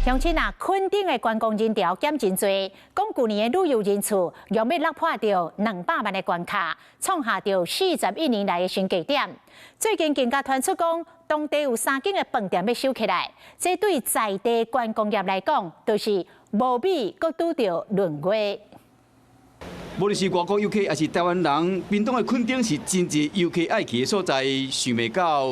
鄉親啊，墾丁的觀光人潮減真濟，講舊年的旅遊人次欲欲落破著200萬的關卡，創下著41年來的新低點。最近更加傳出講，當地有三間的飯店欲收起來，這對在地觀光業來講，就是無米閣拄著閏月。無論是外國遊客，抑是台灣人，屏東的墾丁是真濟遊客愛去的所在，想袂到。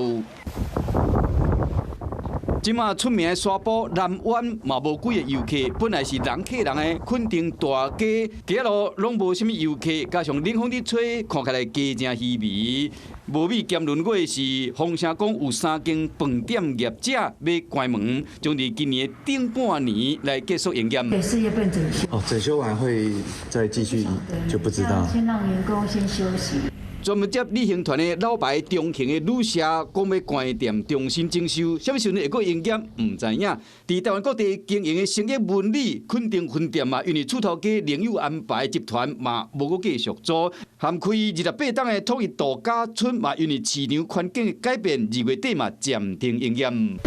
這馬出名的沙埔南灣嘛無幾个遊客，本來是人客人的墾丁大街，街仔路攏無啥物遊客，加上冷風佇吹，看起來街誠稀微。無米兼閏月是風聲講有三間飯店業者欲關門，將佇今年頂半年來結束營業。對，4月份整修。哦，整修完會再繼續就不知道。先讓員工先休息。專門接旅行團的老牌中型的旅社，講欲關店重新整修，啥物時陣會閣營業？毋知影。佇台灣各地經營的星一文旅墾丁分店嘛，因為厝頭家另有安排集團嘛，無閣繼續做。含開28冬的統一度假村嘛，因為市場環境的改變，2月底嘛暫停營業。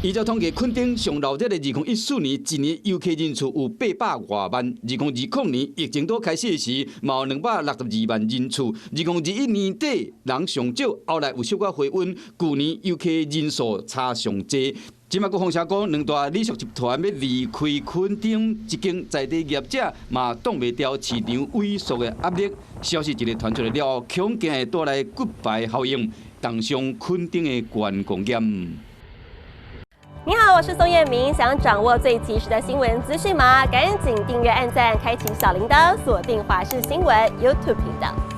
依照統計，墾丁上鬧熱的2014年，一年遊客人次有800外萬。2020年疫情拄開始時，嘛有262萬人次。2021年底人上少，後來有小可回溫。舊年遊客人數差上濟。這馬閣風聲講，兩大旅宿集團欲離開墾丁，一間在地業者嘛擋袂牢市場萎縮的壓力。消息一个傳出來了後，恐驚會帶來骨牌效應，重傷墾丁的觀光業。你好，我是宋燕明。想掌握最及時的新聞資訊嗎？趕緊訂閱、按讚、開啟小鈴鐺，鎖定華視新聞 YouTube 頻道。